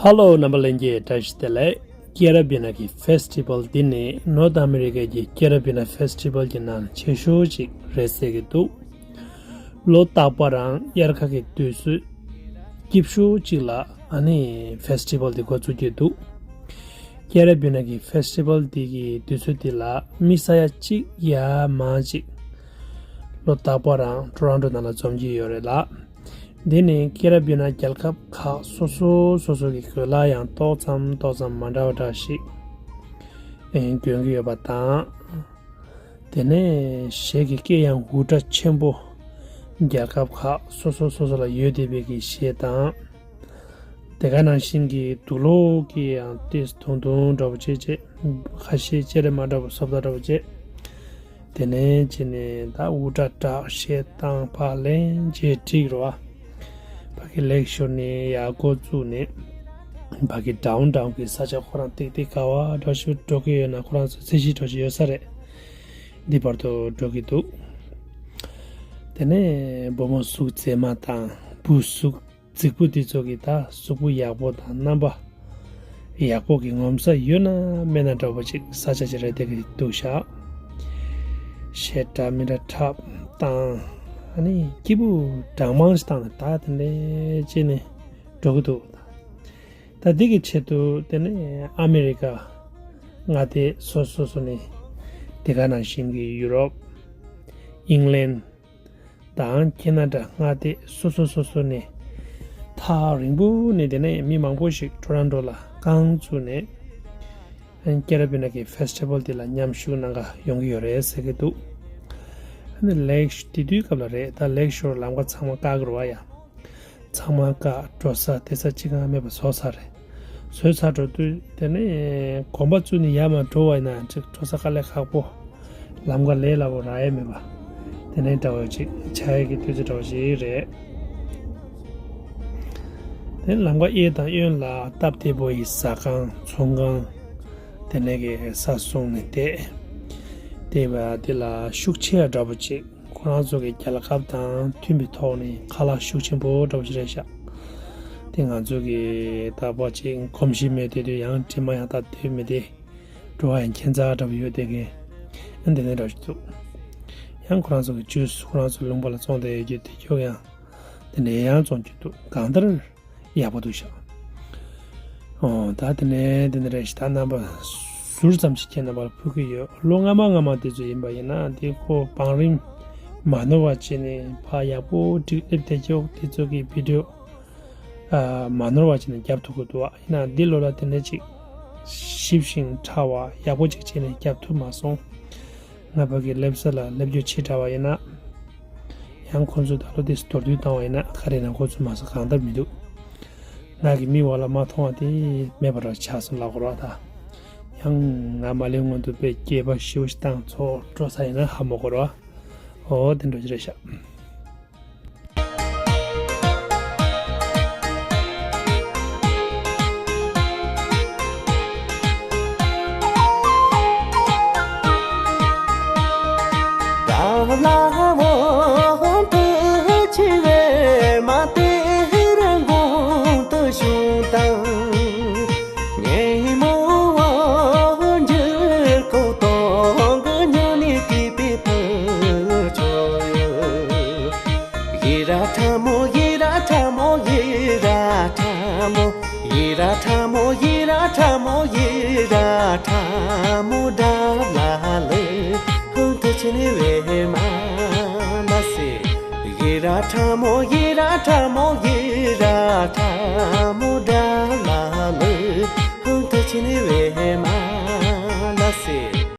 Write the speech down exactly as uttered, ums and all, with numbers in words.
ཧ་ལོ། རྣམ་པ་ལྷན་རྒྱས་བཀྲ་ཤིས་བདེ་ལེགས། ཀེ་ར་བི་ན་གི་ཕེ་སི་ཊི་བལ་འདི་ནི་ནོར་ཐ་ཨ་མེ་རི་ཀ་གི་ཀེ་ར་བི་ན་ཕེ་སི་ཊི་བལ་གྱི་ནང་ཆེ་ཤོས་ཅིག་རེད་ཟེར་གྱི་འདུག་ལོ་རྟག་པར་དབྱར་ཁ་གི་དུས་ཚོད་སྐྱིད་ཤོས་ཅིག་ལ་ཨ་ནི་ཕེ་སི་ཊི་བལ་འདི་འགོ་བཙུགས་ཀྱི་འདུག་ཀེ་ར་བི་ན་གི་ཕེ་སི་ཊི་བལ་འདི་གི་དུས་ཚོད་འདི་ལ་མི་ས་ཡ་གཅིག་ཡར་མར་ཅིག་ལོ་རྟག་པར་ཊོ་རོན་ཊོ་ནང་ལ་འཛོམས་ཀྱི་ཡོད་རེད་ལ། འདི་ནི་ཀེ་ར་བི་ན་རྒྱལ་ཁབ་ཁག་སོ་སོ་སོ་སོ་གི་གོས་ལྭ་ཡང་ཏོག་ཙམ་ཏོག་ཙམ་མ་འདྲ་བ་འདྲ་ཞིག་ཨེ་གྱོན་གྱི་ཡོད་པ་དང་། དེ་ནས་གཞས་ཀྱི་སྐད་ཡང་འུར་སྒྲ་ཆེན་པོ། རྒྱལ་ཁབ་ཁག་སོ་སོ་སོ་སོ་ལ་ཡོད་བསྡད་པའི་གི་གཞས་དང་། དེ་ག་ནང་བཞིན་གྱི་དུག་ལོག་གི་ཡང་ཏིས་དུང་དུང་འདྲ་པོ་བྱས་བྱས། ཁ་ཤས་ཅེ་རེ་མ་འདྲ་པོ་སོབ་ད་འདྲ་པོ་བྱས། དེ་ནས་བྱས་ནས་ད་འུར་སྒྲ་གྲགས་གཞས་བཏང་ཕར་ལེན་བྱས་འགྲིག་རེད་བ། ཕ་གི་ལེག་ཤོར་ནས་ཡར་འགོ་བཙུགས་ནས། ཕ་གི་ཌའུན་ཊའུན་གི་ས་ཆ་ཁོ་རང་ཏིག་ཏིག་ག་བ་འགྲོ་ཞིག་འགྲོ་གི་ཡོད་ན་ཁོ་རང་ཚོ་ཚད་གཞི་འགྲོ་བཞིན་ཡོད་ས་རེད། འདི་བར་དུ་འགྲོ་གི་འདུག་དེ་ནས་བུ་མོ་གཟུགས་མཛེས་མ་དང་བུ་གཟུགས་རྫིག་པོ་འདི་ཚོ་གི་ད་གཟུགས་པོ་ཡག་པོ་དང་རྣམ་པ་ཡག་པོ་གི་ངོམ་ས་ཡོད་ན་མེད་ན་འདྲ་པོ་ཅིག་ས་ཆ་ཅིག་རེད་དེ་གི་འདུག་ཤག་གཞས་འདྲ་མི་འདྲ་འཁྲབ་བཏང་། ཨ་ནི་སྐྱིད་པོ་གྲངས་མང་ཞིག་བཏང་ནས་ད་དེ་འདྲས་བྱས་ནས་འགྲོ་གི་འདུག་ད་འདི་གི་ཆེད་དུ་དེ་ནས་ཨ་མེ་རི་ཀ་མངའ་སྡེ་སོ་སོ་སོ་ནས་དེ་ག་ནང་བཞིན་གྱི་ཡུ་རོབ། ཨིང་ལན། དང་ཁེ་ན་ཌ་མངའ་སྡེ་སོ་སོ་སོ་སོ་ནས་ཐག་རིང་པོ་ནས་དེ་ནས་མི་མང་པོ་ཞིག་ཊོ་རོན་ཊོ་ལ་རྐང་བཙུགས་ནས་ཀེ་ར་བི་ན་གི་ཕེ་སི་ཊི་བལ་དེ་ལ་མཉམ་ཞུགས་གནང་ག་ཡོང་གི་ཡོད་རེད་ཟེར་གི་འདུག་ཨ་ནི་ལེག་ཤོར་དེ་དུས་སྐབས་ལ་རེད། ད་ལེག་ཤོར་ལམ་ཁ་ཚང་མ་བཀག་གི་རེད་བ་ཡ། ཚང་མ་བཀག་འགྲོ་ས་བསྡད་ས་གཅིག་ཀྱང་མེད་པ་བཟོས་ཚར་རེད། བཟོས་ཚར་འགྲོ་དུས་དེ་ནས་གོམ་པ་བཙུགས་ནས་ཡར་མར་འགྲོ་བ་ཡིན་ན་ཅིག་འགྲོ་ས་དཀའ་ལས་ཁག་པོ། ལམ་ཁ་ལས་སླ་པོ་རག་ཡས་མེད་པ། དེ་ནས་འདྲ་བོ་ཅིག་ཆགས་ཡས་ཀྱི་དུས་ཚོད་འདྲ་བོ་ཞིག་རེད། དེ་ལམ་ཁ་གཡས་དང་གཡོན་ལ་སྟབས་བདེ་པོ་ཡི་ཟ་ཁང་ཚོང་ཁང་། དེ་ནས་ཀྱི་ས་བཟུང་ནས་བསྡད། བསྡད་པ་དེ་ལ་ཤུགས་ཆེ་ཡ་འདྲ་པོ་ཅིག་ཁོ་རང་ཚོ་གི་རྒྱལ་ཁབ་དང་མཐུན་པའི་ཐོག་ནས་ཁ་ལག་ཤུགས་ཆེན་པོ་འདྲ་པོ་ཞིག་རེད་ཤག་དེ་ང་ཚོ་གི་ད་པ་ཅིག་གོམས་གཤིས་མེད་དེ་དུས་ཡང་དྲི་མ་ཡང་ད་དེ་མེད་དེ། འགྲོ་བ་ཡང་ཁྱད་མཚར་འདྲ་པོ་ཡོད་དེ་གི། ཨ་འདི་ནས་འདྲ་ཞིག་འདུག་ཡང་ཁོ་རང་ཚོ་གི་ཇུས་ཁོ་རང་ཚོ་ལུང་པ་ལ་བཙོང་བསྡད་ཡོད་རྒྱུ་དེ་ཁྱོད་ཡང་། དེ་ནས་ཡང་བཙོང་རྒྱུ་འདུག་གང་ལྟར་ཡག་པོ་འདུག་ཤག་ཨོ་ད་དེ་ནས་དེ་ནས་རེད་ཤག་ད་རྣམ་པ་ཟུར་ཙམ་ཞིག་ཁྱེད་རྣམ་པ་ལ་ཕུལ་གི་ཡོད། ལོ་སྔ་མ་སྔ་མ་དེ་ཚོ་ཡིན་པ་ཡིན་ན་དེ་ཁོ་བང་རིམ་མ་ནོར་བ་བྱས་ནས་ཕར་ཡག་པོ་འགྲིག་སླེབས་བསྡད་ཀྱོག་དེ་ཚོ་གི་བི་ཌིའོ་ཨ་མ་ནོར་བ་བྱས་ནས་རྒྱབ་ཐུབ་ཀྱི་འདུག་བ། ཡིན་ན་འདི་ལོ་ལ་དེ་འདྲ་ཅིག་ཞིབ་ཞིང་ཕྲ་བ་ཡག་པོ་ཅིག་བྱས་ནས་རྒྱབ་ཐུབ་མ་སོང་། ང་ཕ་གི་སླེབས་ས་ལ་སླེབས་རྒྱུ་ཕྱི་དྲགས་པ་ཡིན་ན། ཡང་ཁོང་ཚོས་ད་ལོ་དེ་མདོར་བསྡུས་བཏང་བ་ཡིན་ན་ག་རེ་ན་ཁོ་ཚོས་མ་སོང་གང་ལྟར་མི་འདུག་ང་གི་མིག་འོག་ལ་མ་མཐོང་བ་དེ་མེད་པ་འདྲ་ཆགས་སོང་ལབ་དགོས་རེད་བ་ད། ཡང་ང་མ་སླེབས་སྔོན་དུ་དཔེ་སྐྱེས་པ་ཞེ་པོ་ཞིག་བཏང་ཚོགས་འགྲོ་ས་ཡིན་ན་ཧ་མ་གོ་རེད་བ། འོ་དེ་འདྲ་ཞིག་རེད་ཤག་ཡི་ར་ཁྲ་མོ། ཡི་ར་ཁྲ་མོ། ཡི་ར་ཁྲ་མོ། ཡི་ར་ཁྲ་མོ། ཡི་ར་ཁྲ་མོ། ཡི་ར་ཁྲ་མོ། ཌ་ལ་ལི་ཧུན་ཏེ་ཆི་ནི་ཝེ་མ་མ་སི། ཡི་ར་ཁྲ་མོ། ཡི་ར་ཁྲ་མོ། ཡི་ར་ཁྲ།